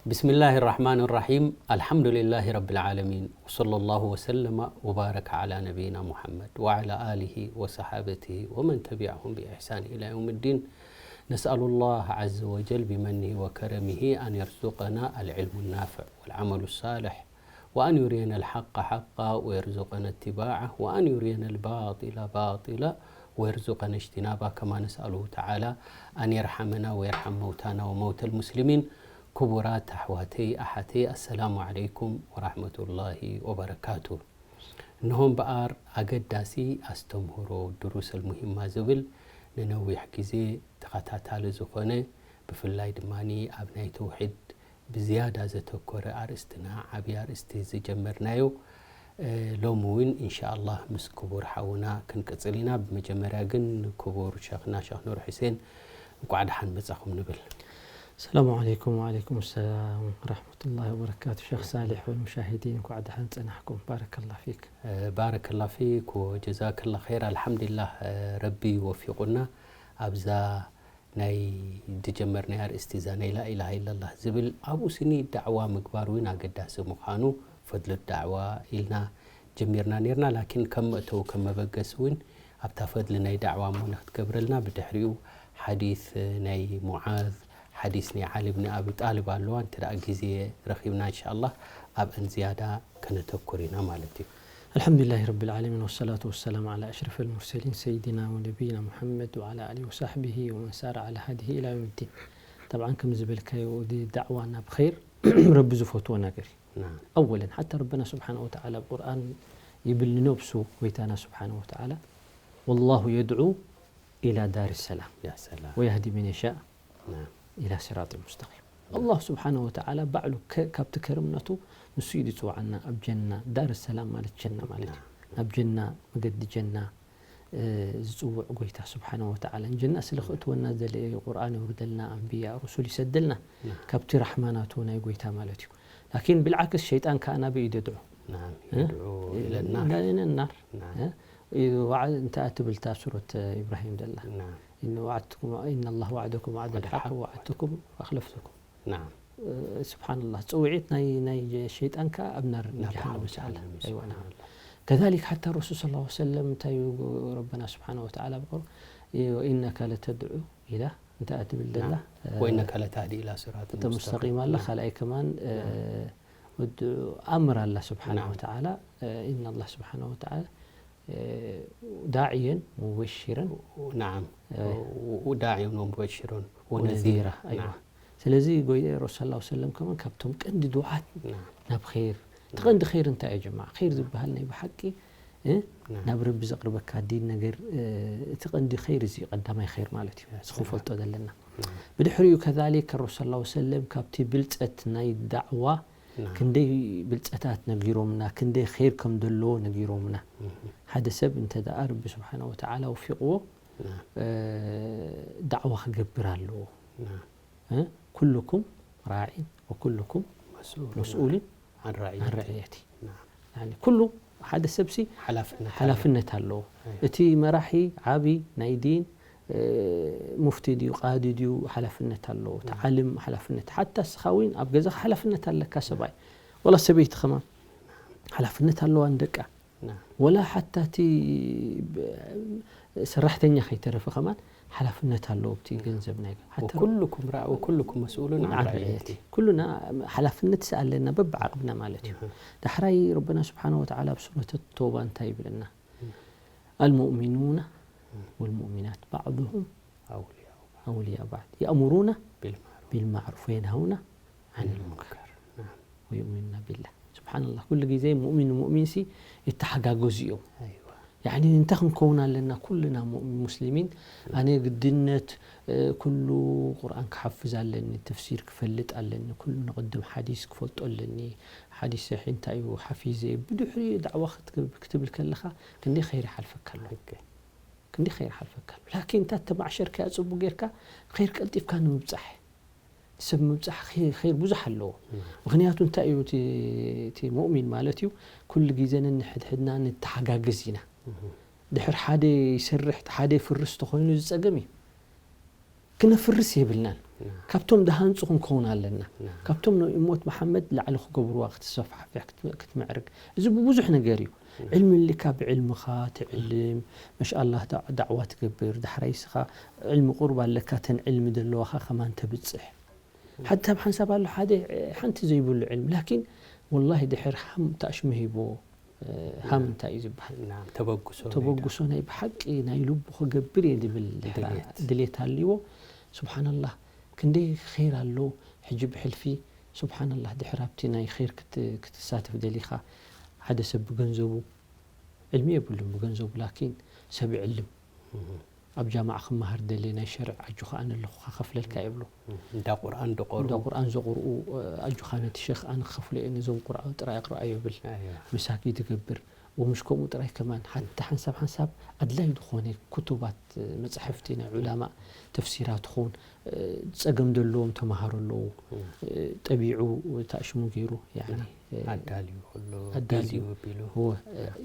بسم الله الرحمن الرحيم. الحمد لله رب العالمين. وصلى الله وسلم وبارك على نبينا محمد وعلى آله وصحابته ومن تبعهم بإحسان إلى يوم الدين. نسأل الله عز وجل بمنه وكرمه أن يرزقنا العلم النافع والعمل الصالح، وأن يرينا الحق حقا ويرزقنا اتباعه، وأن يرينا الباطل باطلا ويرزقنا اجتنابه، كما نسأله تعالى أن يرحمنا ويرحم موتانا وموتى المسلمين. ክቡራት ኣሕዋተይ ኣሓተይ፣ ኣሰላሙ ዓለይኩም ወራሕመቱላሂ ወበረካቱ። እንሆ እምበኣር ኣገዳሲ ኣስተምህሮ ድሩሰል ሙሂማ ዝብል ንነዊሕ ግዜ ተኸታታሊ ዝኾነ፣ ብፍላይ ድማ ኣብ ናይ ተውሒድ ብዝያዳ ዘተኮረ ኣርእስትና፣ ዓብዪ ኣርእስቲ ዝጀመርናዮ፣ እ፣ ሎሚ እውን ኢንሻኣላህ ምስ ክቡር ሓውና ክንቅጽል ኢና። ብመጀመርያ ግን ንክቡር ሸኽና ሸኽ ኑር ሑሴን እንቋዕ ደሓን መጻኹም ንብል። ሰላሙ ዓለይኩም። ወዓለይኩም ሰላም ወረሕመቱላሂ ወበረካቱ። ሸኽ ሳሊሕ ወልሙሻሂዲን እንኳዕ ደሓን ጸናሕኩም። ባረከላ ፊክ። እ፣ ባረከላ ፊክ ወጀዛከላ ኸይር። ኣልሓምዱሊላህ፣ እ፣ ረቢ ወፊቁና ኣብዛ ናይ ዝጀመርናያ ኣርእስቲ እዛ ናይ ላኢላሃ ኢለላህ ዝብል ኣብኡ ስኒ ዳዕዋ ምግባር እውን ኣገዳሲ ምዃኑ ፈድሉ ዳዕዋ ኢልና ጀሚርና ነርና። ላኪን ከም መእተዊ ከም መበገሲ እውን ኣብታ ፈድሊ ናይ ዳዕዋ እሞ ንክትገብረልና ብድሕሪኡ ሓዲስ ናይ ሙዓዝ ሓዲስ ናይ ዓሊ ብን ኣቢ ጣልብ ኣለዋ። እንተ ደኣ ግዜ ረኺብና እንሻኣላህ ኣብአን ዝያዳ ከነተኩር ኢና ማለት እዩ። الحمد لله رب العالمين والصلاة والسلام على أشرف المرسلين سيدنا ونبينا محمد وعلى آله وصحبه ومن سار على هديه إلى يوم الدين. طبعا ከም ዝበልካዮ እዚ ዳዕዋ ናብ ኸይር ረቢ ዝፈትዎ ነገር እዩ። ናም። أولا حتى ربنا سبحانه وتعالى ኣብ ቁርኣን ይብል ንነብሱ ጎይታና سبحانه وتعالى والله يدعو إلى دار السلام ያ ሰላም። ويهدي من يشاء ናም። إلى صراط مستقيم. ኣላህ ስብሓነ ወተዓላ ባዕሉ ከ-፣ ካብቲ ከርምነቱ ንሱ እዩ ዝፅውዓና ኣብ ጀና፣ ዳር ሰላም ማለት ጀና ማለት እዩ። ናብ ጀና፣ መገዲ ጀና፣ እ፣ ዝፅውዕ ጎይታ ስብሓነ ወተዓላ። ንጀና ስለ ክእትወና ዝደለየ ቁርኣን የውርደልና፣ ኣንብያ፣ ሩሱል ይሰደልና። ናም። ካብቲ ራሕማ ናቱ ናይ ጎይታ ማለት እዩ። ላኪን ብልዓክስ ሸይጣን ከዓ ናበይ እዩ ደድዑ? ናም፣ እ? የድዑ ኢለና። ኢለ ናር። ናም። እ? እዩ ወዓ-፣ እንታይ እትብል እታ ሱረት ኢብራሂም ዘላ? ናም። إن وعدتكم، إن الله وعدكم وعد الحق وعدتكم فأخلفتكم። ናም። እ፣ ስብሓንላህ፣ ፅውዒት ናይ፣ ናይ ሸይጣን ከዓ ኣብ ናር ናብ ጀሃነም ሓዊ ይሰኣል። ጀሃነም እዩ፣ ኣይዋ፣ ናም። ስብሓንላህ። ከዛሊክ ሓታ ረሱል ሰለላሁ ዐለይሂ ወሰለም እንታይ እዩ ረበና ስብሓነ ወተዓላ ብቁር-፣ وإنك لتدعو إلى እንታይ እያ ትብል ዘላ? ናም። እ፣ وإنك لتهدي إلى صراط እተ ሙስተቂም ሙስተቂም። ኣላ፣ ናም። ካልኣይ ከማን፣ እ፣ ናም። ወድ-፣ ኣምር ኣላ ስብሓነ ናም። ወተዓላ፣ እ፣ إن الله سبحانه وتعالى እ፣ داعيا مبشرا ናም። እ፣ و-، و-، داعيا ومبشرا ونذيرا. ونذيرا، ኣይዋ። ናም። ስለዚ ጎይ-፣ ረሱል ሰለላሁ ዐለይሂ ወሰለም ከማን ካብቶም ቀንዲ ድውዓት ናም። ናብ ኸይር። እቲ ናም። ቀንዲ ኸይር እንታይ እዩ ጀማዓ? ኸይር ዝበሃል ናይ ብሓቂ፣ እ፣ ናም። ናብ ረቢ ዘቕርበካ ዲን ነገር፣ እ፣ እቲ ቀንዲ ኸይር እዚ ቀዳማይ ኸይር ማለት እዩ። ያ እዚ ሰላም። ክንፈልጦ ዘለና። ናም። ብድሕሪኡ ከዛሊክ ረሱል ሰለላሁ ዐለይሂ ወሰለም ካብቲ ብልጸት ናይ ዳዕዋ ናም። ክንደይ ብልጸታት ነጊሮምና፣ ክንደይ ኸይር ከም ዘለዎ ነጊሮምና። እህ። ሓደ ሰብ እንተ ደኣ ረቢ ስብሓነ ወተዓላ ወፊቕዎ፣ ናም። እ፣ ዳዕዋ ክገብር ኣለዎ። ናም። እ፣ ኩልኩም ራዒን ወኩልኩም መስኡሉን መስኡሉን ዓን ራዕየቲ። ዓን ራዕየቲ። ናም። ያኒ ኩሉ ሓደ ሰብሲ ሓላፍነት ኣለዎ። ሓላፍነት ኣለዎ። ኣይ። እቲ መራሒ ዓቢ ናይ ዲን፣ እ፣ ሙፍቲ ድዩ፣ ቃዲ ድዩ፣ ሓላፍነት ኣለዎ። እቲ ናም። ዓልም ሓላፍነት፣ ሓታ እስኻ እውን ኣብ ገዛኻ ሓላፍነት ኣለካ ሰብኣይ። ወላ ሰበይቲ ከማን ሓላፍነት ኣለዋ ንደቃ። ናም። ወላ ሓታ እቲ ብ-፣ ሰራሕተኛ ከይተረፈ ከማን ሓላፍነት ኣለዎ ኣብቲ ገንዘብ ናይ ሓታ ወኩልኩም ራ-፣ ወኩልኩም መስኡሉን ዓን ዓን ራዕየቲ። ራዕየቲ። ኩልና ሓላፍነት ኣለና በብዓቕምና ማለት እዩ። እህ። ዳሕራይ ረበና ስብሓነ ወተዓላ ኣብ ሱረት ተውባ እንታይ ይብለና? እህ። المؤمنون እህ። والمؤمنات بعضهم ኣውልያኡ። أولياء بعض يأمرون ቢልማዕሩፍ። بالمعروف وينهون عن المنكر ናም። ويؤمنون بالله. ስብሓንላህ፣ ኩሉ ግዜ ሙእሚን ሙእሚንሲ ይተሓጋገዙ እዮም። ኣይዋ። ያዕኒ እንታይ ክንከውን ኣለና? ኩልና ሙእሚን ሙስሊሚን፣ ኣነ ግድነት፣ እ፣ ኩሉ ቁርኣን ክሓፍዝ ኣለኒ፣ ተፍሲር ክፈልጥ ኣለኒ፣ ኩሉ ንቕድም ሓዲስ ክፈልጦ ኣለኒ፣ ሓዲስ ሰሒሕ እንታይ እዩ ሓፊዘ፣ ብድሕሪኡ ዳዕዋ ክትግ-፣ ክትብል ከለኻ ክንደይ ኸይር ይሓልፈካ ኣሎ። ኦኬ። ክንደይ ኸይር ይሓልፈካ ኣሎ። ላኪን እንታ ተማዕሸርካያ ጽቡቅ ጌርካ፣ ኸይር ቀልጢፍካ ንምብጻሕ፣ ሰብ ምብጻሕ ኸይ-፣ ኸይር ብዙሕ ኣለዎ። እም። ምኽንያቱ እንታይ እዩ እቲ፣ እቲ ሙእሚን ማለት እዩ፣ ኩሉ ግዜ ነንሕድሕድና ንተሓጋገዝ ኢና። እም። ድሕር ሓደ ይሰርሕ፣ ሓደ ይፍርስ ተኾይኑ እዚ ጸገም እዩ። ክነፍርስ የብልናን። ካብቶም ዝሃንፁ ክንከውን ኣለና። ካብቶም ናይ እሞት መሓመድ ላዕሊ ክገብርዋ፣ ክትሰፋሕፍሕ፣ ክትም- ክትምዕርግ፣ እዚ ብብዙሕ ነገር እዩ። ዕልሚ እልካ ብዕልምኻ ትዕልም፣ መሻኣላህ፣ ዳ- ዳዕዋ ትገብር፣ ዳሕራይ ስኻ ዕልሚ ቁሩብ ኣለካ፣ ተን ዕልሚ ዘለዋኻ ከማን ተብፅሕ። ሓንቲ ሰብ ሓንሳብ ኣሎ ሓደ ሓንቲ ዘይብሉ ዕልሚ፣ ላኪን ወላሂ ድሕር ሃም ታሽሙ ሂቦ። ሃም እንታይ እዩ ዝበሃል? ናም ተበግሶ ተበግሶ ናይ ብሓቂ ናይ ልቡ ክገብር እየ ዝብል ድሕር ድሌት። ድሌት ኣልዎ። ስብሓንላህ፣ ክንደይ ኸይር ኣሎ። ሕጂ ብሕልፊ ስብሓንላህ፣ ድሕር ኣብቲ ናይ ኸይር ክት- ክትሳተፍ ደሊኻ፣ ሓደ ሰብ ብገንዘቡ፣ ዕልሚ የብሉን ብገንዘቡ፣ ላኪን ሰብ ይዕልም። ኣብ ጃማዓ ክመሃር ደሊ ናይ ሸርዕ ኣጆኻ ኣነ ኣለኹ፣ ከኸፍለልካ የብሉ። እንዳ ቁርኣን እንዳ ዝቆርኡ ቁርኣን ዘቑርኡ ኣጆኻ ነቲ ሸኽ ኣነ ክኸፍሎ እየ፣ ነዞም ቁርኣን ጥራይ ኣቕርኣዮ ይብል። ኣይዋ። መሳጊድ ይገብር። ወምሽ ከምኡ ጥራይ ከማን ሓንቲ ሓንሳብ ሓንሳብ ኣድላይ ዝኾነ ኩቱባት፣ መጻሕፍቲ ናይ ዑላማ፣ ተፍሲራት ኹን፣ ጸገም ዘለዎም ተማሃሮ ኣለዉ። ጠቢዑ ታሽሙ ገይሩ ያኒ ኣዳልዩ ኩሉ ኣዳልዩ። ቢዚ ወቢሉ እወ፣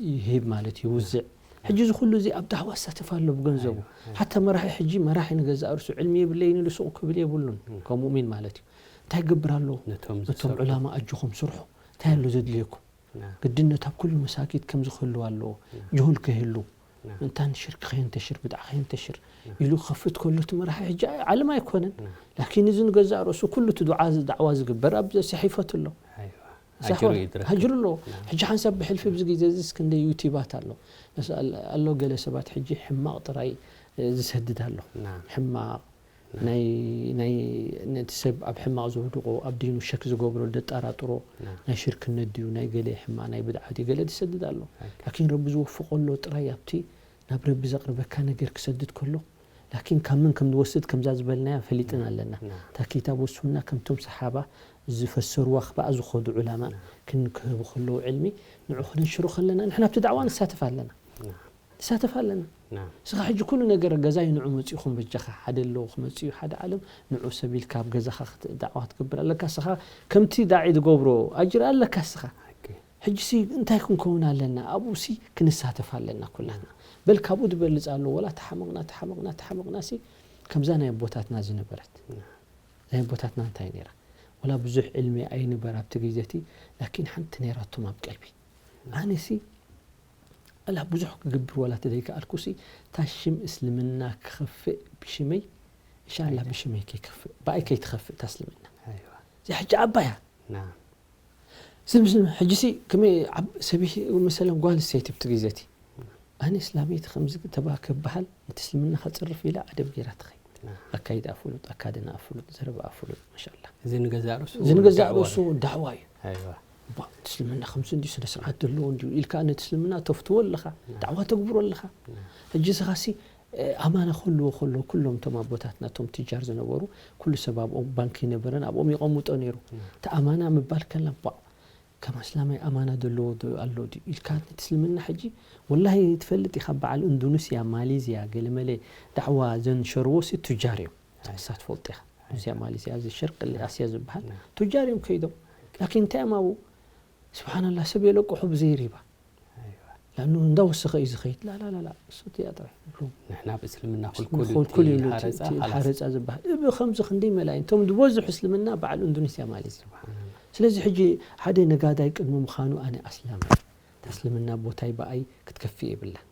ይህብ ማለት ይውዝዕ። ሕጂ እዚ ኩሉ እዚ ኣብ ዳዕዋ ዝሳተፍ ኣሎ ብገንዘቡ። ሓታ መራሒ ሕጂ መራሒ ንገዛእ ርእሱ ዕልሚ የብለይን ኢሉ ሱቕ ክብል የብሉን። ከም ሙእሚን ማለት እዩ። እንታይ ይገብር ኣሎ? ነቶም ነቶም ዝሰርሑ ዑላማ ኣጆኹም ስርሑ። እንታይ ኣሎ ዘድልየኩም? ና ግድነት ኣብ ኩሉ መሳጊድ ከም ዝክህልው ኣለዎ። ጅሁል ከይህሉ ና እንታን ሽርክ ከየንተሽር ብድዓ ከየንተሽር ኢሉ ክኸፍት ከሎ እቲ መራሒ ሕጂ ዓለም ኣይኮነን። ና ላኪን እዚ ንገዛእ ርእሱ ኩሉ እቲ ዱዓ ዳዕዋ ዝግበር ኣብ ሰሒፈት ኣሎ። ኣይዋ ሳሕዋ ኣጅሩ ይድረክ ሃጅሩ ኣሎ። ና ሕጂ ሓንሳብ ብሕልፊ ኣብዚ ግዜ እዚ እስክ እንደ ዩቲባት ኣሎ። ነስ- ኣሎ ገለ ሰባት ሕጂ ሕማቕ ጥራይ ዝሰድድ ኣሎ። ና ሕማቕ ናይ ናይ ነቲ ሰብ ኣብ ሕማቕ ዘውድቆ ኣብ ዲኑ ሸክ ዝገብሮ ዘጠራጥሮ ና ሽርክነት ድዩ ናይ ገለ ሕማቕ ናይ ብድዓ ድዩ ገለ ዝሰድድ ኣሎ። ላኪን ረቢ ዝወፍቆ ኣሎ ጥራይ ኣብቲ ናብ ረቢ ዘቕርበካ ነገር ክሰድድ ከሎ ላኪን ካብ መን ከም ዝወስድ ከምዛ ዝበልናያ ፈሊጥና ኣለና። ና እታ ኪታብ ወሱና ከምቶም ሰሓባ ዝፈሰርዋ ክበኣ ዝኾዱ ዑላማ ክንክህቡ ከለዉ ዕልሚ ንዑ ክነንሽሮ ከለና ንሕና ኣብቲ ዳዕዋ ንሳተፍ ኣለና። ንሳተፍ ኣለና። ና ስኻ ሕጂ ኩሉ ነገር ገዛይ ንዑ መፂኹም በጃኻ ሓደ ኣለዉ ክመፅኡ ሓደ ዓለም ንዑ ሰብ ኢልካ ኣብ ገዛኻ ክት- ዳዕዋ ክትገብር ኣለካ። ስኻ ከምቲ ዳዒ ዝገብሮ ኣጅር ኣለካ ስኻ። ሕጂ ሲ እንታይ ክንከውን ኣለና ኣብኡ ሲ ክንሳተፍ ኣለና ኩላትና። በል ካብኡ ዝበልፅ ኣሎ ወላ ተሓመቕና ተሓመቕና ተሓመቕና ሲ ከምዛ ናይ ኣቦታትና ዝነበረት ናይ ኣቦታትና እንታይ ነይራ ወላ ብዙሕ ዕልሚ ኣይንበር ኣብቲ ግዜ እቲ ላኪን ሓንቲ ነይራቶም ኣብ ቀልቢ ኣነ ሲ ኣላ ብዙሕ ክገብር ወላ ተደይከኣልኩ ሲ እታ ሽም እስልምና ክኸፍእ ብሽመይ እንሻላ ብሽመይ ከይከፍእ ብኣይ ከይትኸፍእ እታ እስልምና ኣይዋ እዚኣ ሕጂ ዓባያ ና ስልምስልም ሕጂ ሲ ከመይ ዓብ- ሰቢሒ መሰለን ጓል ሰይቲ ኣብቲ ግዜ እቲ ኣነ እስላመይቲ ከምዚ ተባ ክበሃል ነቲ እስልምና ከፅርፍ ኢላ ኣደብ ገይራ ትኸይድ። ኣካይዳ ፍሉጥ ኣካደና ፍሉጥ ዘረባ ፍሉጥ ማሻላ እዚ ንገዛእ ርእሱ እዚ ንገዛእ ዳዕዋ ርእሱ ዳዕዋ እዩ። ኣይዋ እባ እቲ እስልምና ከምዚ እንዲ ስነ ስርዓት ዘለዎ እንዲ ኢልካ ነቲ እስልምና ተፍትዎ ኣለኻ። ዳዕዋ ተግብሮ ኣለኻ። ሕጂ ስኻሲ ኣማና ክህልዎ ከሎ ኩሎም እቶም ኣቦታትና እቶም ትጃር ዝነበሩ ኩሉ ሰብ ኣብኦም ባንክ ይነበረን ኣብኦም ይቐምጦ ነይሩ። እቲ ኣማና ምባል ከላ ባ ከም ኣስላማይ ኣማና ዘለዎ ዶ ኣሎ ድዩ ኢልካ ነቲ እስልምና ሕጂ ወላሂ ትፈልጥ ኢኻ በዓል ኢንዶኔስያ ማሌዝያ ገለመለ ዳዕዋ ዘንሸርዎ ሲ ቱጃር እዮም። ሳክሳት ፈልጥ ኢኻ ሩስያ ማሌዝያ ኣብዚ ሸርቅ ኣስያ ዝበሃል ቱጃር እዮም ከይዶም ላኪን እንታይ እዮም ኣብኡ ስብሓንላ ሰብ የለቅሑ ብዘይ ሪባ ላኑ እንዳወሰኸ እዩ ዝኸይድ ላላላላ እሱ እቲያ ጥራይ ይብሉ ንሕና ብእስልምና ኩልኩል ኩልኩል ይብሉ ሃረፃ እቲ ሃረፃ ሃረፃ ዝበሃል እብ ከምዚ ክንደይ መላይን እቶም ዝበዝሑ እስልምና በዓል ኢንዶኔስያ ማለት እዩ ስለዚህ ሕጂ ሓደ ነጋዳይ ቅድሚ ምዃኑ ኣነ ኣስላማይ እታ እስልምና ቦታይ ብኣይ ክትከፍእ የብላን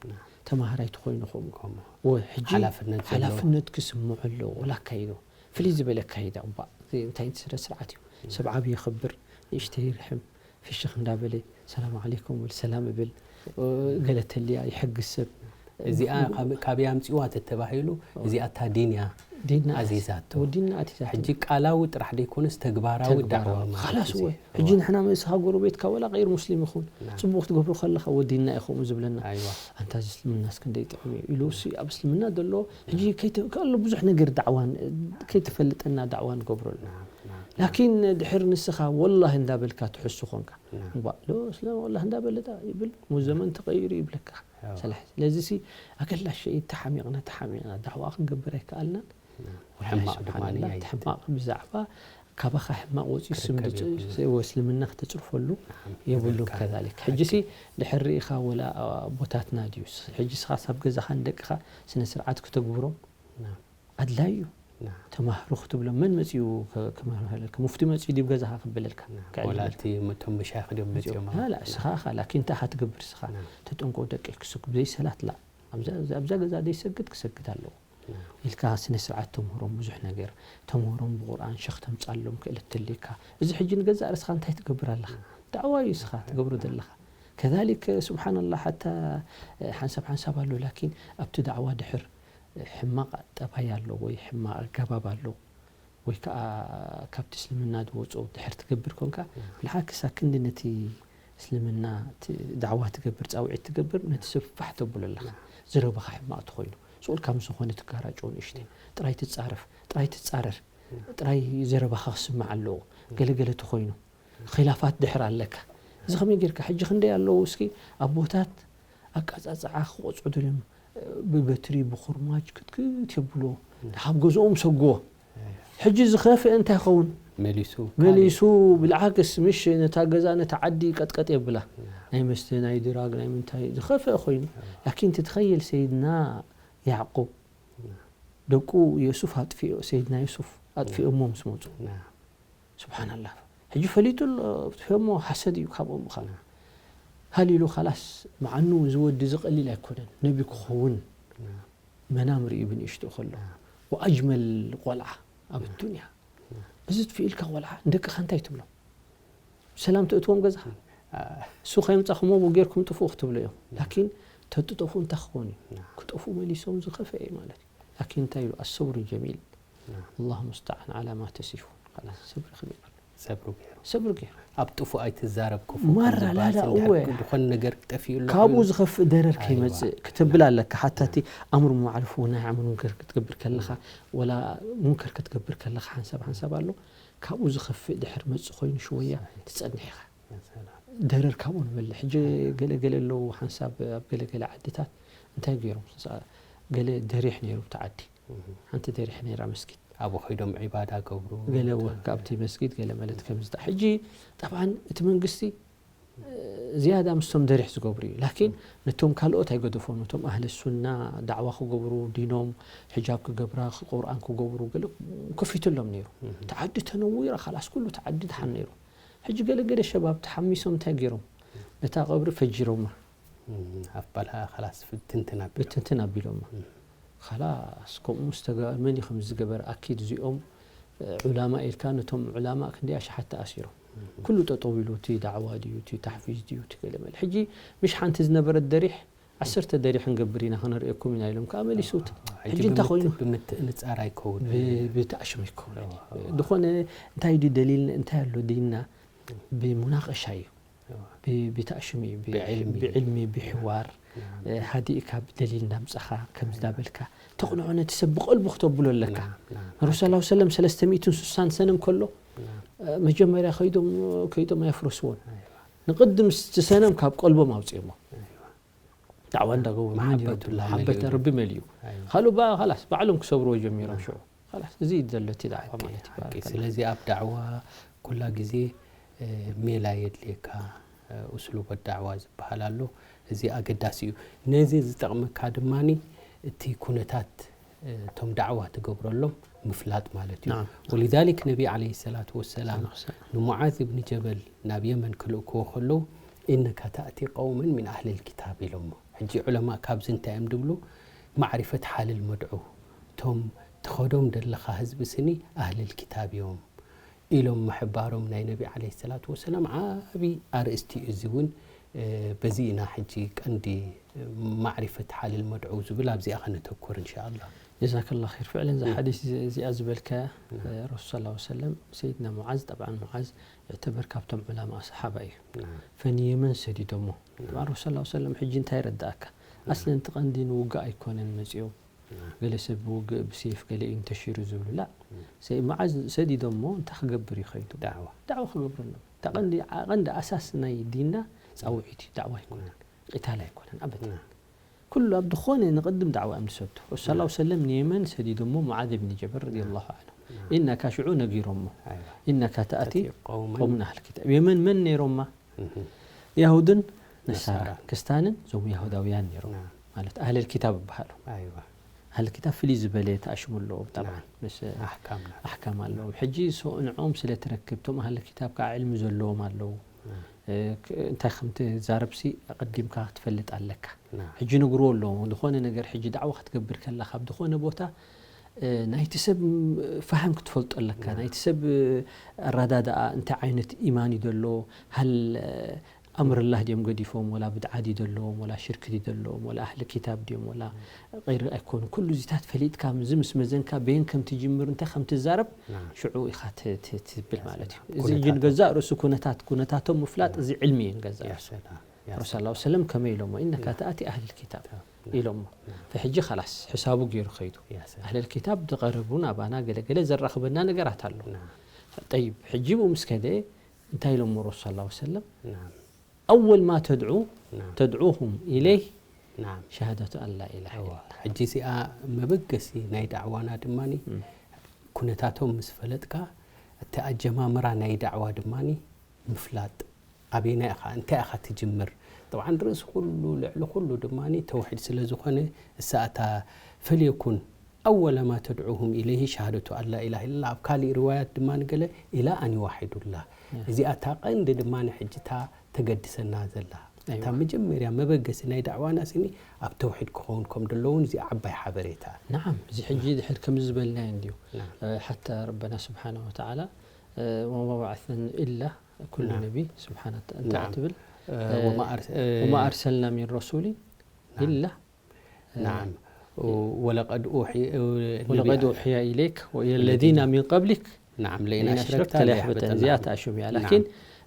ተማሃራይ ትኾይኑ ኹም ከምኡ ወ- ሕጂ ሓላፍነት ዘለዎ። ሓላፍነት ክስምዖ ኣለዎ ወላ ኣካይዶ ፍልይ ዝበለ ኣካይዳ እባ እዚ እንታይ ስረ ስርዓት እዩ ሰብ ዓብዪ የኽብር ንእሽተይ ይርሕም ፍሽኽ እንዳበለ ሰላም ዓለይኩም ብል ሰላም እብል ገለ ተልያ ይሕግዝ ሰብ እዚኣ ካብ- ካበይ ኣምፅዋ ተተባሂሉ እዚኣ እታ ዲንያ ዲና ኣዚዛቶ ወዲና ኣቲዛ ሕጂ ቃላዊ ጥራሕ ዘይኮነስ ተግባራዊ ዳዕዋ ማለት ላስ እዚ። ወ ሕጂ ንሕና ምስኻ ጎረቤትካ ወላ ቀይር ሙስሊም ይኹን ና። ፅቡቅ ክትገብሮ ከለኻ ወዲና እዩ ከምኡ ዝብለና ኣይዋ ኣንታ እዚ እስልምና እስክንደይ ጥዑም እዩ ኢሉ እሱ ኣብ እስልምና ዘሎ ሕጂ ከይተ- ከሎ ብዙሕ ነገር ዳዕዋን ከይተፈልጠና ዳዕዋ ንገብረሉ ና ና ላኪን ድሕር ንስኻ ወላሂ እንዳበልካ ትሕሱ ኮንካ ና እባ ዶ እስላም ወላሂ እንዳበለጣ ይብል ሙ ዘመን ተቀይሩ ይብለካ ያው። ሰላሕ ስለዚ ሲ ኣገላሸ ተሓሚቕና ተሓሚቕና ዳዕዋ ክንገብር ኣይከኣልናን ሕማቕ ድማ ስብሓንላ ንያይ እቲ ሕማቕ ብዛዕባ ካባኻ ሕማቕ ወፂኡ ስም ክርከብ ድፅ- የብሉን። ወ- እስልምና ክተፅርፈሉ የብሉን ይብልካ። ከዛሊክ ሕጂ ሲ ድሕር ርኢኻ ወላ ኣቦታትና ድዩ ሕጂ ስኻ ሳብ ገዛኻ ንደቅኻ ስነ ስርዓት ክተግብሮም ና ኣድላይ እዩ ተማህሩ ክትብሎም መን መጺኡ ከ- ከመሃረልካ? ሙፍቲ መጺኡ ዲብ ገዛኻ ክብለልካ? ክዕልመልካ? ወላ እቲ እቶም መሻይኽ ድዮም መጺኦም? ላ ላ፣ እስኻ ኢኻ፣ ላኪን እንታይ ኢኻ ትገብር እስኻ? ተጠንቀቑ ደቀይ ክስጉ፣ ብዘይ ሰላት ላ። ኣብዛ ኣብዛ ገዛ ዘይሰግድ ክሰግድ ኣለዎ ኢልካ ስነ ስርዓት ተምህሮም ብዙሕ ነገር። ተምህሮም ብቁርኣን ሸኽ ተምጻሎም ክእለት ተልካ። እዚ ሕጂ ንገዛእ ርእስኻ እንታይ ትገብር ኣለኻ? ዳዕዋ እዩ እስኻ ትገብሮ ዘለኻ። ከዛሊክ ስብሓንላህ ሓታ ሓንሳብ ሓንሳብ ኣሎ፣ ላኪን ኣብቲ ዳዕዋ ድሕር ሕማቕ ጠባይ ኣሎ ወይ ሕማቕ ኣገባብ ኣሎ ወይ ከዓ ካብቲ እስልምና ዝወፅኦ ድሕር ትገብር ኮንካ፣ ብልሓክስ ኣክንዲ ነቲ እስልምና ት- ዳዕዋ ትገብር፣ ፃውዒት ትገብር፣ ነቲ ሰብ ፋሕ ተብሎ ኣለኻ። ዘረባኻ ሕማቕ ተኾይኑ፣ ስቕ ኢልካ ምስ ዝኾነ ትጋራጮ ንእሽተይ፣ ጥራይ ትፃረፍ፣ ጥራይ ትፃረር፣ ጥራይ ዘረባኻ ክስማዕ ኣለዎ። ገለገለ ተኾይኑ፣ ኺላፋት ድሕር ኣለካ። እዚ ከመይ ጌርካ? ሕጂ ክንደይ ኣለዉ እስኪ ኣቦታት ኣቃጻጽዓ ክቆጽዑ ደልዮም፣ ብበትሪ ብኹርማጅ ክትክት የብልዎ። ናብ ገዝኦም ሰግዎ። ሕጂ ዝኸፍአ እንታይ ይኸውን? መሊሱ መሊሱ ብልዓክስ ምሽ ነታ ገዛ ነታ ዓዲ ቀጥቀጥ የብላ። ናይ መስተ ናይ ድራግ ናይ ምንታይ ዝኸፍአ ኮይኑ። ላኪን ትትኸየል ሰይድና ያዕቁብ ደቁ ዮሱፍ ኣጥፊኦ፣ ሰይድና ዮሱፍ ኣጥፊኦሞ ምስ መጹ። ስብሓንላህ። ሕጂ ፈሊጡ ኣሎ፣ ኣጥፊኦሞ ሓሰድ እዩ ካብኦም ምዃኑ። ሃሊሉ ካላስ መዓኑ እዚ ወዲ እዚ ቀሊል ኣይኮነን፣ ነቢ ክኸውን መናም ርእዩ ብንእሽትኡ ከሎ። ወኣጅመል ቆልዓ ኣብ ዱንያ። እዚ ጥፊኡ ኢልካ ቆልዓ ንደቅኻ እንታይ ትብሎ? ሰላም ተእትዎም ገዛኻ? እሱ ከየምጻኹሞ ጌርኩም ጥፍኡ ክትብሎ እዮም። ላኪን ተጥጠፉ እንታይ ክኾን እዩ? ክጠፍኡ መሊሶም ዝኸፍአ እዩ ማለት እዩ። ላኪን እንታይ ኢሉ? ኣሰብሩ ጀሚል። ኣላሁ ሙስተዓን ዓላ ማ ተሲፉን። ኸላስ ሰብሪ ክብል። ሰብሩ ገይሩ ሰብሪ ገይሩ። ኣብ ጥፉእ ኣይትዛረብ ክፉእ ከም ማራ ዝበሃል ላላ እንድሕር እወ። ድኾነ ነገር ክጠፍእ ኣሎ ካብኡ ኮይኑ ዝኸፍእ ደረር ኣይዋ። ከይመጽእ ክትብል ኣለካ። ሓታ እቲ ኣምር ማዕሩፍ ወናሂ ዓን ሙንከር ክትገብር ከለኻ፣ ወላ ሙንከር ክትገብር ከለኻ ሓንሳብ ሓንሳብ ኣሎ። ካብኡ ዝኸፍእ ድሕር መጽእ ኮይኑ ሽወያ ትጸንሕ ኢኻ። መሰላ። ደረር ካብኡ ንበልዕ። ሕጂ ገለ ገለ ኣለዉ ሓንሳብ ኣብ ገለ ገለ ዓድታት እንታይ ገይሮም? ገለ ደሪሕ ነይሩ እቲ ዓዲ። ሓንቲ ደሪሕ ነይራ መስጊድ። ኣብኡ ከይዶም ዒባዳ ገብሩ ገለ ወ- ካብቲ መስጊድ ገለ ማለት ከምዚ ታ-፣ ሕጂ ጠብዓን እቲ መንግስቲ ዝያዳ ምስቶም ደሪሕ ዝገብሩ እዩ። ላኪን ነቶም ካልኦት ኣይገደፎም። ነቶም ኣህለ ሱና ዳዕዋ ክገብሩ፣ ዲኖም፣ ሕጃብ ክገብራ፣ ቁርኣን ክገብሩ ገለ ከፊቱሎም ነይሩ። ተዓዲ ተነዊራ፣ ካላስ ኩሉ ተዓዲ ድሓን ነይሩ። ሕጂ ገለ ገለ ሸባብ ተሓሚሶም እንታይ ገይሮም? ነታ ቀብሪ ፈጂሮማ። እም፣ ኣባልሃ ካላስ ትንትን ኣቢሎም ብትንትን ኣቢሎማ። ካላስ ከምኡ ምስ ተገበረ መን እዩ ከምዚ ዝገበረ? ኣኪድ እዚኦም ዑላማ ኢልካ ነቶም ዑላማ ክንደይ ኣሽሓት ተኣሲሮም። ኩሉ ጠጠው ኢሉ እቲ ዳዕዋ ድዩ እቲ ታሕፊዝ ድዩ እቲ ገለ መለ። ሕጂ ምሽ ሓንቲ ዝነበረት ደሪሕ ዓሰርተ ደሪሕ ንገብር ኢና ከነርእየኩም ኢና ኢሎም ከዓ መሊሱት። ሕጂ እንታይ ኮይኑ? ብምትእንጻር ኣይከውን ብ- ብተኣሽም ይከውን። ዝኾነ እንታይ ድዩ ደሊል እንታይ ኣሎ ዲንና ብሙናቀሻ እዩ። ብ- ብተኣሽም እዩ። ብ- ብዕልሚ። ብዕልሚ ብሕዋር ሃዲእካ ብደሊል እንዳምጻኻ ከምዚ እንዳበልካ ተቕንዖ ነቲ ሰብ ብቐልቡ ክተብሎ ኣለካ። ረሱል ሰለላሁ ዐለይሂ ወሰለም ሰለስተ ሚእትን ስሳን ሰነ እንከሎ መጀመርያ ከይዶም ከይዶም ኣየፍረስዎን። ንቕድም እቲ ሰነም ካብ ቀልቦም ኣውፅኦሞ ዳዕዋ እንዳገበሩ መን ይረዱ? መሓበቱላ መሓበት መሊኡ። ረቢ መሊኡ። ኣይዋ። ካልኡ በ- ኻላስ ባዕሎም ክሰብርዎ ጀሚሮም ሽዑ። ኻላስ እዚ እዩ ዘሎ እቲ ዳዕዋ ማለት እዩ። ሓቂ። ባረከላህ። ስለዚ ኣብ ዳዕዋ ኩላ ግዜ እ፣ ሜላ የድልየካ፣ እ፣ ኡስሉብ ዳዕዋ ዝበሃል ኣሎ። እዚ ኣገዳሲ እዩ። ነዚ ዝጠቕመካ ድማ እቲ ኩነታት እ፣ እቶም ዳዕዋ ትገብረሎም ምፍላጥ ማለት እዩ። ናም። ወሊዛሊክ ነቢ ዓለይሂ ሰላቱ ወሰላም ሰላም ወሰላም። ንሙዓዝ እብኒ ጀበል ናብ የመን ክልእክዎ ከለዉ ኢነካ ተእቲ ቀውመን ሚን ኣህሊል ኪታብ ኢሎሞ። ሕጂ ዑለማ ካብዚ እንታይ እዮም ድብሉ? ማዕሪፈት ሓልል መድዑ እቶም ትኸዶም ደለኻ ህዝቢ ስኒ ኣህልል ኪታብ እዮም ኢሎም ምሕባሮም ናይ ነቢ ዓለይሂ ሰላቱ ወሰላም ዓቢ ኣርእስቲ እዩ። እዚ እውን እ፣ በዚ ኢና ሕጂ ቀንዲ ማዕሪፈት ሓልል መድዑ ዝብል ኣብዚኣ ከነተኩር እንሻኣላ። ጀዛከላ ኸይር። ፍዕለን እዛ ሓዲስ እዚ- እዚኣ ዝበልካያ ረሱል ሰለላሁ ዐለይሂ ወሰለም ሰይድና ሙዓዝ ጠብዓን ሙዓዝ ይዕተበር ካብቶም ዑላማ ሰሓባ እዩ። ፈንየመን ሰዲዶሞ። ጠብዓን ረሱል ሰለላሁ ዐለይሂ ወሰለም ሕጂ እንታይ ረዳእካ? ኣስለን እቲ ቀንዲ ንውግእ ኣይኮነን መፂኦም። ገለ ሰብ ብውግእ ብሴፍ ገለ እዩ እንተሽሩ ዝብሉ ላ ሰይድ ሙዓዝ ሰዲዶሞ እንታይ ክገብር እዩ ከይዱ? ዳዕዋ። ዳዕዋ ክገብረሎም። እታ ቀንዲ ቀንዲ ኣሳስ ናይ ዲንና ፃውዒት እዩ። ዳዕዋ ኣይኮነን። ቂታል ኣይኮነን ኣበደን። ኩሉ ኣብ ዝኾነ ንቕድም ዳዕዋ እዮም ዝሰዱ። ረሱል ሰለላሁ ዐለይሂ ወሰለም ንየመን ሰዲዶሞ ሙዓዝ ብን ጀበል ረዲየላሁ ዐንሁ። ኢነካ ሽዑ ነጊሮሞ። ኣይዋ። ኢነካ ተእቲ ቀውመን ቀውምን ኣህል ኪታብ። የመን መን ነይሮማ? ያሁድን ነሳራ። ነሳራ። ክስታንን እዞም ያሁዳውያን ነይሮም። ናም። ማለት ኣህለል ኪታብ ይበሃሉ። ኣይዋ። ኣህል ክታብ ፍልይ ዝበለ ተኣሽሙ ኣለዎም። ጠብዓ ናም። ምስ ኣሕካምና ኣሕካም ኣለዎም። ሕጂ ሶ ንዕኦም ስለ ትረክብ፣ እቶም ኣህል ክታብ ከዓ ዕልሚ ዘለዎም ኣለዉ። ናም። እ፣ ክ-፣ እንታይ ከም ትዛረብሲ ኣቐዲምካ ክትፈልጥ ኣለካ። ናም። ሕጂ ነግርዎ ኣለዎም። ዝኾነ ነገር ሕጂ ዳዕዋ ክትገብር ከላ ካብ ዝኾነ ቦታ፣ እ፣ ናይቲ ሰብ ም-፣ ፋህም ክትፈልጦ ኣለካ። ናም። ናይቲ ሰብ፣ እ፣ ኣረዳድኣ እንታይ ዓይነት ኢማን እዩ ዘሎ፣ ሃል፣ እ፣ ኣምርላህ ድዮም ገዲፎም፣ ወላ ብድዓ ድዩ ዘለዎም፣ ወላ ሽርክ ድዩ ዘለዎም፣ ወላ ኣህሊ ኪታብ ድዮም፣ ወላ ቀይሪ ኣይኮኑ። ኩሉ እዚታት ፈሊጥካ፣ ምዚ ምስ መዘንካ፣ በየን ከም ትጅምር፣ እንታይ ከም ትዛረብ፣ ናም። ሽዑ ኢኻ ት-፣ ት-፣ ትብል ያ ማለት እዩ። ሰላም። እዚ ኩነታቶም። ግን ገዛእ ርእሱ ኩነታት፣ ኩነታቶም ምፍላጥ፣ እዚ ዕልሚ እዩ ገዛእ ያ ርእሱ። ሰላም። ያ ረሱል ሰላም። ሰለላሁ ሰለም ከመይ ኢሎሞ? ኢነካ ናም። ተኣቲ ኣህል ኪታብ ናም። ኢሎሞ። ናም። ፈሕጂ ኸላስ፣ ሕሳቡ ገይሩ ኸይዱ። ያ ሰላም። ኣህል ኪታብ ዝቐረቡ ናባና ገለገለ ዘራኽበና ነገራት ኣሎ። ናም። ጠይብ፣ ሕጂ ብኡ ምስ ከደ እንታይ ኢሎሞ ረሱል ሰለላሁ ሰለም? ናም። ኣወል ማ ተድዑ-፣ ናም። ተድዑሁም ኢለይህ ናም። ሸሃደቱ ኣን ላ ኢላሃ እዋ። ኢለላህ። ሕጂ እዚኣ መበገሲ ናይ ዳዕዋና ድማኒ እም። ኩነታቶም ምስ ፈለጥካ፣ እቲ ኣጀማምራ ናይ ዳዕዋ ድማኒ ምፍላጥ፣ ኣበይና ኢኻ፣ እንታይ ኢኻ ትጅምር። ጠብዓን ርእሲ ኩሉ፣ ልዕሊ ኩሉ ድማኒ ተውሒድ ስለ ዝኾነ፣ እሳ እታ ፈልየኩን ኣወለ ማ ተድዑሁም ኢለይሂ ሸሃደቱ ኣን ላ ኢላሃ ኢለላህ። ኣብ ካሊእ ሪዋያት ድማ ገለ ኢላ ኣን ይዋሒዱላህ። እዚኣ እታ ቀንዲ ድማ ንሕጂ እታ ተገድሰና ዘላ። እታ ኣይዋ። መጀመርያ መበገሲ ናይ ዳዕዋና ስኒ ኣብ ተውሒድ ክኸውን ከም ደለውን እዚኣ ዓባይ ሓበሬታ። ናዓም፣ እዚ ሕጂ ድሕር ከምዚ ዝበልናዮ እንድዩ። ናም። እ፣ ሓታ ረበና ስብሓነ ወተዓላ፣ እ፣ ወማ በዓስና ኢላ ኩሉ ናም። ነቢ ስብሓነ ወተዓላ እንታይ ናም። ትብል? እ፣ እ፣ ወማ ኣርስ-፣ እ፣ ወማ ኣርሰልና ሚን ረሱሊን ናም። ኢላ ናም። ወለቀድ ኡሒ-፣ እ፣ ወለቀድ ነቢ-፣ ኡሕያ ኢለይክ ወኢለ ለዚና ሚን ቀብሊክ ናም፣ ለኢን ለኢን ኣሽረክተ ኣሽረክተ ለየሕበጠን። ለየሕበጠና እዚኣ ዓመሉክ። ተኣሽሙ እያ። ናም። ላኪን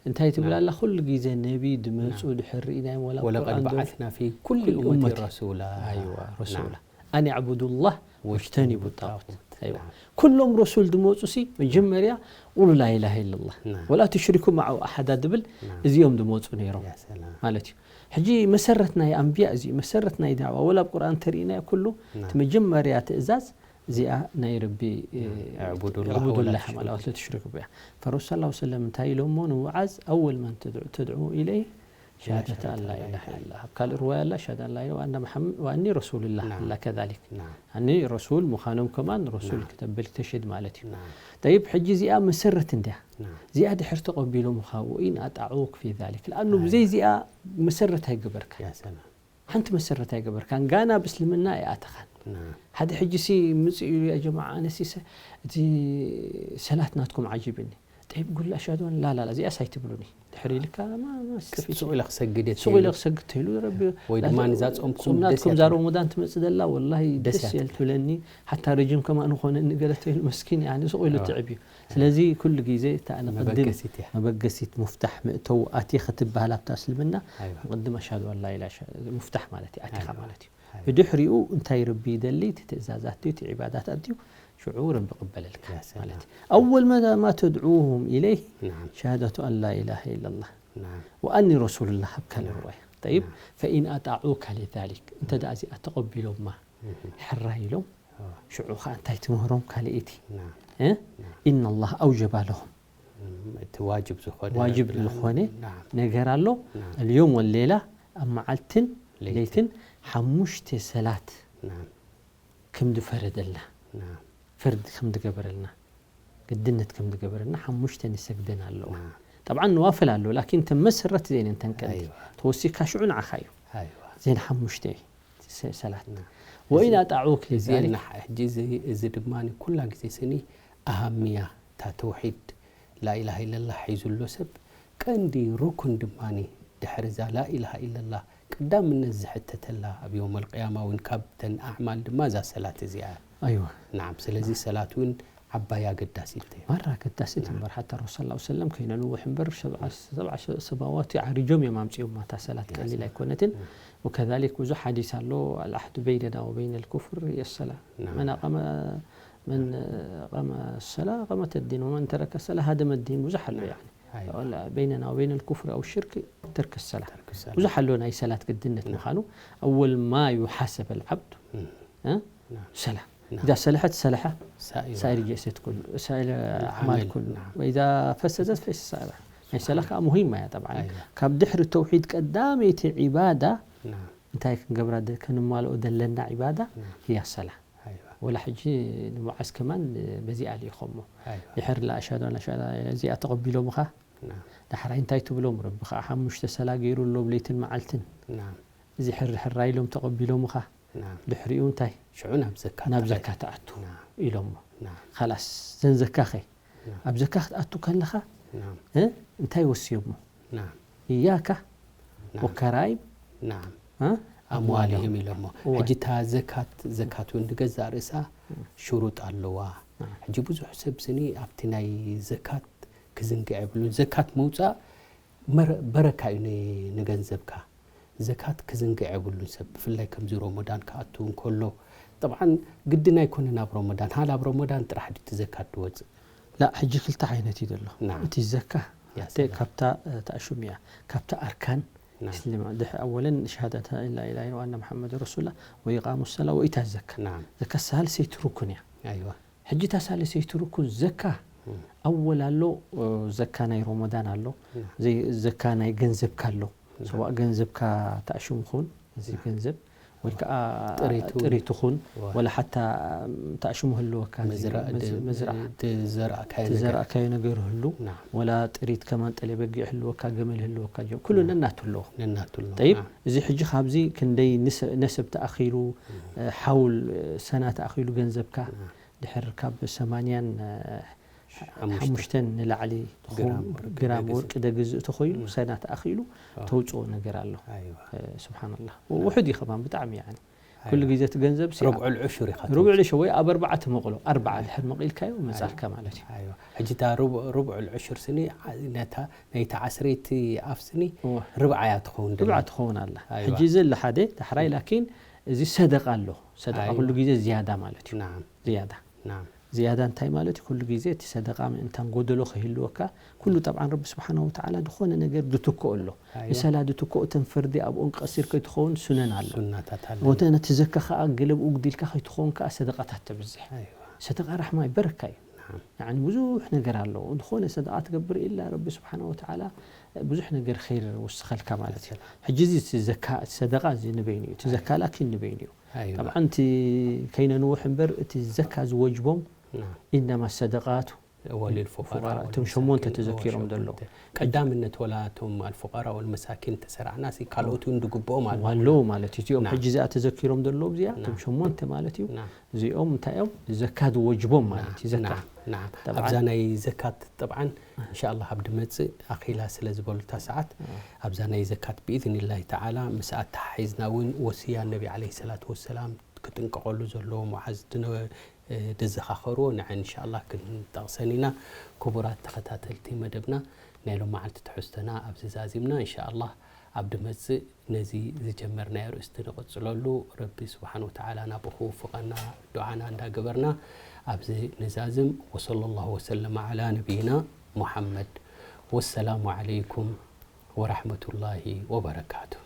እንታይ ትብል ናም። ኣላ? ኩሉ ግዜ ነቢ ድመፁ ናም። ድሕር ኢናዮም ወላ ወለቀድ ቁርኣን ዶ-፣ በዓስና ፊ ኩሊ ኩሉ ኡመቲ ኡመት። ረሱላ። ኣይዋ፣ ረሱላ። ናም። ኣን ዕቡዱላህ ወጅተኒቡ ወጅተኒቡ ጣጉት። ጣጉት። ኣይዋ። ናም። ኩሎም ረሱል ድመፁ ሲ መጀመርያ ቁሉ ላኢላሃ ኢለላህ ናም። ወላ ትሽሪኩ መዓሁ ኣሓዳ ድብል ናም። እዚኦም ድመፁ ነይሮም ያ ሰላም። ማለት እዩ። ሕጂ መሰረት ናይ ኣንብያ እዚ መሰረት ናይ ዳዕዋ ወላ ኣብ ቁርኣን ተርእናዮ ኩሉ ናም። እቲ መጀመርያ ትእዛዝ እዚኣ ናይ ረቢ፣ እ፣ ናም። እዕቡዱላህ እዕቡዱላህ ወላ ቱሽሪኩ ማለት ወላ ትሽሪኩ ቢሃ። ፈረሱል ሰለላሁ ዐለይሂ ወሰለም እንታይ ኢሎሞ ንሙዓዝ? ኣወል መን ተድዑ-፣ ተድዑ ኢለይህ ሸሃደተ ኣን ላ ኢላሃ ኢለላህ። ኣብ ካልእ ርዋያ ኣላ ሸሃደ ኣን ላ ኢላሃ ወኣነ መሐመድ ወኣኒ ረሱሉላህ ናም። ኣላ ከዛሊክ። ናም። ኣኒ ረሱል ምዃኖም ከማን ረሱል ናም። ክተብል ተሽህድ ማለት እዩ። ናም። ጠይብ፣ ሕጂ እዚኣ መሰረት እንድያ። ናም። እዚኣ ድሕር ተቐቢሎምኻ ወኢን ኣጣዑክ ፊ ዛሊክ። ለኣኑ ኣይ። ብዘይ እዚኣ መሰረት ኣይገበርካ። ያ ሰላም። ሓንቲ መሰረት ኣይገበርካን። ጋና ብእስልምና ኣይኣተኻን። ናም። ሓደ ሕጂ ሲ ምጽእ ኢሉ፣ "ያ ጀማዓ፣ ኣነ ሲ ሰ-፣ እቲ ሰላት ናትኩም ዓጂብኒ። ጠይብ፣ ጉል ኣሽሃዱ ኣን ላ፣ ላ፣ ላ፣ እዚኣስ ኣይትብሉኒ። ድሕሪ ኢልካ፣ ማ፣ ማ፣ ስተፊት። ሱቕ ኢለ ክሰግድ እየ ሱቕ ኢለ ተይሉ። ክሰግድ ተይሉ፣ ረቢ፣ ወይ ላ፣ ድማ ንዛ ጾምኩም ጾም ደስ ናትኩም እያ እዛ ትብል። ሮሞዳን ትመጽእ ዘላ፣ ወላሂ ደስ ደስ እያ እያ ትብለኒ። ሓታ ረጅም ከማን ኾነ ንገለ ተይሉ መስኪን፣ ያኒ፣ ሱቕ ኢሉ ኣዎ። ትዕብ እዩ። ስለዚ ኩሉ ግዜ እታ ንቕድም መበገሲት እያ። መበገሲት፣ ሙፍታሕ፣ መእተዊ ኣትየ ክትበሃል ኣብታ እስልምና፣ ኣይዋ። ንቕድም ኣሽሃዱ ኣን ላ ኢላሃ፣ ሙፍታሕ ማለት እዩ፣ ኣቲኻ ኣይዋ። ማለት እዩ። ኣይዋ። ብድሕሪኡ እንታይ ረቢ ይደሊ? እቲ ትእዛዛት እዩ፣ እቲ ዒባዳት ኣትዩ፣ ሽዑ ረቢ ቅበለልካ ያ ሰላም። ማለት እዩ። ኣወል መ-፣ ማ ተድዑሁም ኢለይህ ናም። ሸሃደቱ ኣን ላ ኢላሃ ኢለላህ ናም። ወኣኒ ረሱሉላህ ኣብ ካልእ ናም። ርዋያ። ጠይብ፣ ናም። ፈኢን ኣጣዑከ ሊዛሊክ፣ እንተ ደኣ እዚኣ ተቐቢሎማ፣ እህ። ሕራይ ኢሎም፣ ኣዎ። ሽዑ ኸዓ እንታይ ትምህሮም? ካልኣይቲ፣ ናም። እ? ናም። ኢነላህ ኣውጀባ ለሁም። እም፣ እቲ ዋጅብ ዝኾነ ዋጅብ ረቢ-፣ ዝኾነ ናም። ነገር ኣሎ። ናም። ኣልዮም ወሌላ፣ ኣብ መዓልትን ለይትን። ለይትን ሓሙሽተ ሰላት ናም። ከም ዝፈረደልና፣ ናም። ፈርድ ከም ዝገበረልና፣ ግድነት ከም ዝገበረልና ሓሙሽተ ንሰግደን ኣለዋ። ናም። ጠብዓን ነዋፍል ኣሎ፣ ላኪን እተን መሰረት ዘይነን ተንቀንዲ። ኣይዋ። ተወሲካ ሽዑ ንዓኻ እዩ። ኣይዋ። እዘን ሓሙሽተ ሰ-፣ ሰላት። ናም። ወኢን እዚ፣ ኣጣዑክ እዚ ሊዛሊክ። እና-፣ ሕጂ እዚ፣ እዚ ድማኒ ኩላ ግዜ ስኒ ኣሃምያ እታ ተውሒድ ላኢላሃ ኢለላህ ሒዙ ኣሎ ሰብ ቀንዲ ሩኩን ድማኒ ድሕሪ እዛ ላኢላሃ ኢለላህ ቀዳምነት ዝሕተተላ ኣብ የውመል ቅያማ እውን ካብተን ኣዕማል ድማ እዛ ሰላት እዚኣ። ኣይዋ። ናዓም፣ ስለዚ ሰላት እውን ዓባይ ኣገዳሲት እያ። ማራ ኣገዳሲት ናዓም። እምበር፣ ሓታ ረሱል ሰለላሁ ዐለይሂ ወሰለም ከይነንውሕ እምበር፣ ሰብዓ፣ ሰብዓ ሰማዋት ዓሪጆም እዮም ኣምጺኦማ፣ እታ ሰላት ቀሊል ኣይኮነትን። ናዓም። ወከዛሊክ ብዙሕ ሓዲስ ኣሎ፣ ኣልዓህዱ በይነና ወበይነል ኩፍር የሰላ። ናዓም። መን ኣቃመ፣ መን ኣቃመ ሰላ ኣቃመተ ዲን፣ ወመን ተረከ ሰላ ሃደመ ዲን፣ ብዙሕ ኣሎ፣ ናዓም። ያኒ። ኣይዋ። ወላ በይነና ወበይነል ኩፍር ኣው ሽርክ ተርክ ሰላ። ተርክ ሰላ። ብዙሕ ኣሎ ናይ ሰላት ግድነት ናዓም። ምዃኑ። ኣወል ማ ዩሓሰበል ዓብዱ፣ እም። እ? ናዓም። ሰላ። ናዓም። ኢዛ ሰለሐት ሰለሐ ሳኢሩ። ሳኢር ጀሰድ ኩሉ፣ ሳኢር ኣዕማል ኩሉ። ናዓም። ወኢዛ ፈሰደት ፈሰደ ሳኢራ። ናይ ሰላ ከዓ ሙሂማ እያ፣ ጠብዓን። ኣይዋ። ካብ ድሕሪ ተውሒድ ቀዳመይቲ ዒባዳ ናዓም። እንታይ ክንገብራ ደ-፣ ከነማልኦ ዘለና ዒባዳ ናዓም። ህያ ሰላ። ወላ ሕጂ ንሙዓዝ ከማን በዚኣ ልኢኾሞ። ኣይዋ ድሕር ላ ኣሽሃዱ ኣን ላሻዳ እዚኣ ተቐቢሎምኻ ናም ዳሕራይ እንታይ ትብሎም? ረቢ ከዓ ሓሙሽተ ሰላ ገይሩ ኣሎ ብለይትን መዓልትን። ናም እዚ ሕርሕራ ኢሎም ተቐቢሎምኻ። ናም ድሕሪኡ እንታይ? ሽዑ ናብ ዘካ ናብ ትኣቱ። ዘካ ትኣቱ ናም ኢሎሞ። ናም ካላስ ዘን ዘካኸ ናም ኣብ ዘካ ክትኣቱ ከለኻ ናም እ? እንታይ ወስዮሞ? ናም እያካ ናም ወከራይም ናም እ? ኣምዋልህም ኢሎሞ። እወ። ሕጂ እታ ዘካት፣ ዘካት እውን ንገዛእ ርእሳ ሽሩጥ ኣለዋ። ናም። ሕጂ ብዙሕ ሰብ ስኒ ኣብቲ ናይ ዘካት ክዝንግዕ የብሉን። ዘካት ምውፃእ መረ-፣ በረካ እዩ ን-፣ ንገንዘብካ። ዘካት ክዝንግዕ የብሉን ሰብ፣ ብፍላይ ከምዚ ሮሞዳን ክኣቱ እንከሎ። ጠብዓን ግድን ኣይኮነን ኣብ ሮሞዳን፣ ሃል ኣብ ሮሞዳን ጥራሕ ድዩ እቲ ዘካት ድወፅእ? ላ ሕጂ ክልተ ዓይነት እዩ ዘሎ። ናም። እቲ ዘካ ያ ኣተ ሰላም። ካብታ እ፣ ተኣሹም እያ። ካብታ ኣርካን ናም እስልማ ድሕ ኣወለን ሸሃዳተ ላ ኢላሃ ኢላ ኣነ መሓመድ ረሱሉላ ወኢቃሙ ሰላ ወኢታ ዘካ። ናም ዘካ ሳልሰይቲ ሩኩን እያ። ኣይዋ ሕጂ እታ ሳልሰይቲ ሩኩን ዘካ እም። ኣወል ኣሎ እ፣ ዘካ ናይ ሮሞዳን ኣሎ ናም ዘይ- ዘካ ናይ ገንዘብካ ኣሎ። ናም ሰዋእ ገንዘብካ ተኣሽሙ ኹን እዚ ናም ገንዘብ ወይ ከዓ ጥሪት እውን ጥሪት ኹን ዋ ወላ ሓታ ተኣሽሙ ህልወካ እዚ መዝራ-፣ መዝ- ድ-፣ መዝርዓ ትዘርኣካዮ ነገር። ትዘርኣካዮ ነገር ህሉ ናም ወላ ጥሪት ከማን ጠሌ በጊዕ ህልወካ ገመል ህልወካ ጀ ኩሉ ናም ነናቱ ኣለዎ። ነናቱ ኣሎ። ጠይብ ናም እዚ ሕጂ ካብዚ ክንደይ ንሰ- ነሰብ ተኣኺሉ እ፣ ሓውል እ፣ ሰና ተኣኺሉ ገንዘብካ ናም ድሕር ካብ ሰማንያን እ፣ ሓሙሽተ ሓሙሽተን ንላዕሊ ትኸውን ግራም ወርቂ ግራም ደግዝ- ወርቂ ደግዝእ ተኾይኑ እም። ሰና ተኣኺሉ ኣዎ። ተውፅኦ ነገር ኣሎ። ኣይዋ እ፣ ስብሓንላህ ውሑድ እዩ ከማን ብጣዕሚ ያኒ ኩሉ ኣይዋ ግዜ እቲ ገንዘብ ሲ ርብዑ ልዑሹር ኢኻ ርብዑ ልሸ ወይ ኣብ ኣርባዓ ትመቕሎ ኣርባዓ ድሕር መቒልካዮ መፃልካ ማለት እዩ። ኣይዋ ሕጂ እታ ርብ-፣ ርብዑ ልዑሹር ስኒ ዓ-፣ ነታ ናይቲ ዓስረይቲ ኣፍ ስኒ እወ። ርብዓ እያ ትኸውን ደላ። ርብዓ ትኸውን ኣላ። ኣይዋ። ሕጂ እዚ ኣለ ሓደ ዳሕራይ ላኪን እዚ ሰደቃ ኣሎ። ሰደቃ ኣይዋ። ኩሉ ግዜ ዝያዳ ማለት እዩ። ናም ዝያዳ ናም ዝያዳ እንታይ ማለት እዩ? ኩሉ ግዜ እቲ ሰደቃ ምእንታን ጎደሎ ከይህልወካ ኩሉ ጠብዓን ረቢ ስብሓን ወተዓላ ዝኾነ ነገር ድትክኦ ኣሎ። ኣይዋ። ንሰላ ድትክኦ እተን ፈርዲ ኣብኡን ቀሲር ከይትኸውን ሱነን ኣሎ። ሱናታት ኣሎ። ወተ ነቲ ዘካ ከዓ ገለ ብኡ ግዲልካ ከይትኸውን ከዓ ሰደቃታት ተብዝሕ። ኣይዋ ሰደቃ ራሕማ እዩ፣ በረካ እዩ። ናም ያኒ ብዙሕ ነገር ኣለዎ። ዝኾነ ሰደቃ ትገብር ኢላ ረቢ ስብሓን ወተዓላ ብዙሕ ነገር ኸይር ወስኸልካ ማለት እዩ። ሕጂ እዚ እቲ ዘካ፣ እቲ ሰደቃ እዚ ንበይኑ እዩ። እቲ ዘካ ላኪን ንበይኑ እዩ። ኣይዋ ጠብዓን እቲ ከይነንውሕ እምበር እቲ ዘካ ዝወጅቦም ናም ኢነማ ሰደቃቱ ወሊል ፉቀራ ፉቀራ፣ ወል እቶም ሸሞንተ መሳኪን ተዘኪሮም ዘለዉ። ሸሞንተ። ቀዳምነት ወላ እቶም ኣልፉቀራ ወል መሳኪን ተሰራዕና ሲ ካልኦት እውን ድግብኦም ኣለዉ። ኣለዉ ማለት እዩ። እዚኦም ናም። ሕጂ እዚኣ ተዘኪሮም ዘለዉ እዚኣ እቶም ናም። ሸሞንተ ማለት እዩ። ናም እዚኦም እንታይ እዮም? ዘካ ዝወጅቦም ማለት እዩ። ዘካ ናም ናም ጠብዓን ኣብዛ ናይ ዘካት ጠብዓን እንሻኣላህ ኣብ ድመፅእ ኣኺላ ስለ ዝበሉታ ሰዓት ኣብዛ ናይ ዘካት ብኢዝኒላሂ ተዓላ ምስ ኣተሓሒዝና እውን ወስያ ነቢ ዓለይሂ ሰላቱ ወሰላም ክጥንቀቐሉ ዘለዎ ሙዓዝ ድነ-፣ እ፣ ድዘኻኸርዎ ንዐ እንሻኣላህ ክንጠቕሰን ኢና። ክቡራት ተኸታተልቲ መደብና ናይ ሎም መዓልቲ ትሕዝቶና ኣብዚ ዛዚምና። እንሻኣላህ ኣብ ድመፅእ ነዚ ዝጀመርናዮ ርእስቲ ንቕፅለሉ። ረቢ ስብሓን ወተዓላ ናብኡ ክውፍቐና ዱዓና እንዳገበርና ኣብዚ ንዛዝም። ወሰለ ላሁ ወሰለመ ዓላ ነቢይና ሙሓመድ። ወሰላሙ ዓለይኩም ወራሕመቱላሂ ወበረካቱ።